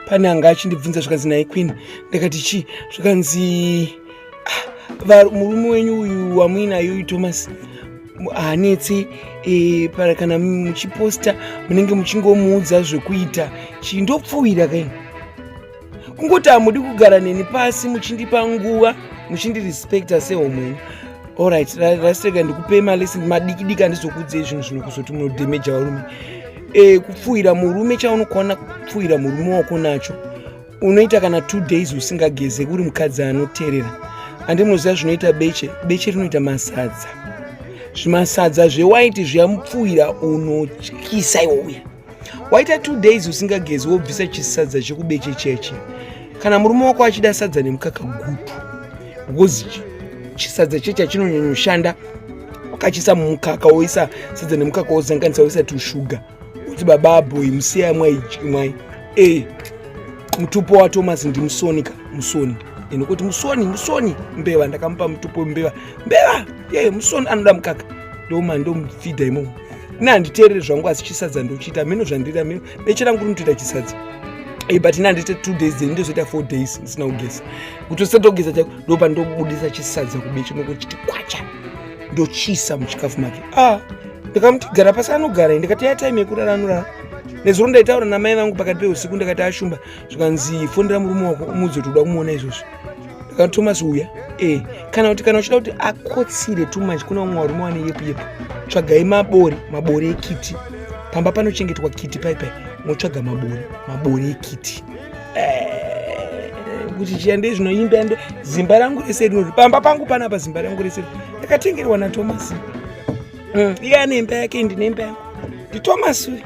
Pane anga achindibvunza zvikanzi naye queen, ndakati chii? Zvikanzi ah, murume wenyu uyu wamuinaye uyu Thomas haanetsi e, kana muchiposta munenge muchingomuudza zvekuita chii, ndopfuwira kaini kungoti hamudi kugara neni pasi muchindipa nguva muchindirespekta sehomwe yenyu. Allright, rasitega ndikupe malesson madiki diki, handizokuudzei zvinhu zvinokuzoti munodhemeja varume. E, kupfuwira murume, chaunokwana kupfuwira murume wako nacho, unoita kana 2 days usingageze uri mukadzi anoteerera. Handi munoziva zvinoita beche? Beche rinoita masadza, zvimasadza zvewaiti zviya. Mupfuwira unotyisa iwe uya waita 2 days usingagezi, wobvisa chisadza chekubeche cheche. Kana murume wako achida sadza nemukaka gutu, because chisadza cheche chinonyanyoshanda, ukachisa mumukaka, woisa sadza nemukaka, wozanganisa, woisa tushuga, uti baba boy musiya mwai mwai. E, mutupo waThomas ndimusonika, musoni inokuti musoni, musoni mbeva. Ndakamupa mutupo wembeva, mbeva ye musoni anoda mukaka, ndoma ndomufidha imomo. Ine handiteereri zvangu, asi chisadza ndochiita mino zvandiri mino, beche rangu rinotoita chisadza. E, but ine handite 2 days, then ndozoita 4 days ndisina kugeza. Kuti usatogeza chaiko, ndopa ndobudisa chisadza kubeche nokuchiti kwacha, ndochiisa muchikafu make. Ah, ndikamuti gara pasi, anogara. Ndikati ya time yekurara, anorara. Nezuro ndaitaura namai vangu pakati peusiku, ndakati ashumba, zvikanzi fonera murume wako umuudze kuti uda kumuona izvozvi. Ndikati Thomas uya. E, kana kuti kana uchida kuti akotsire too much, kuna vamwe varume vane yepu yepu, tsvagai mabori, mabori ekiti. Pamba panochengetwa kiti pai pai, motsvaga mabori, mabori ekiti. Eh, kuti chiyande zvinoimba ndo zimba rangu rese rinori pamba pangu panapa. Zimba rangu rese ndakatengerwa naThomas. Iye ane imba yake, ndine imba yangu. NdiThomas uyu.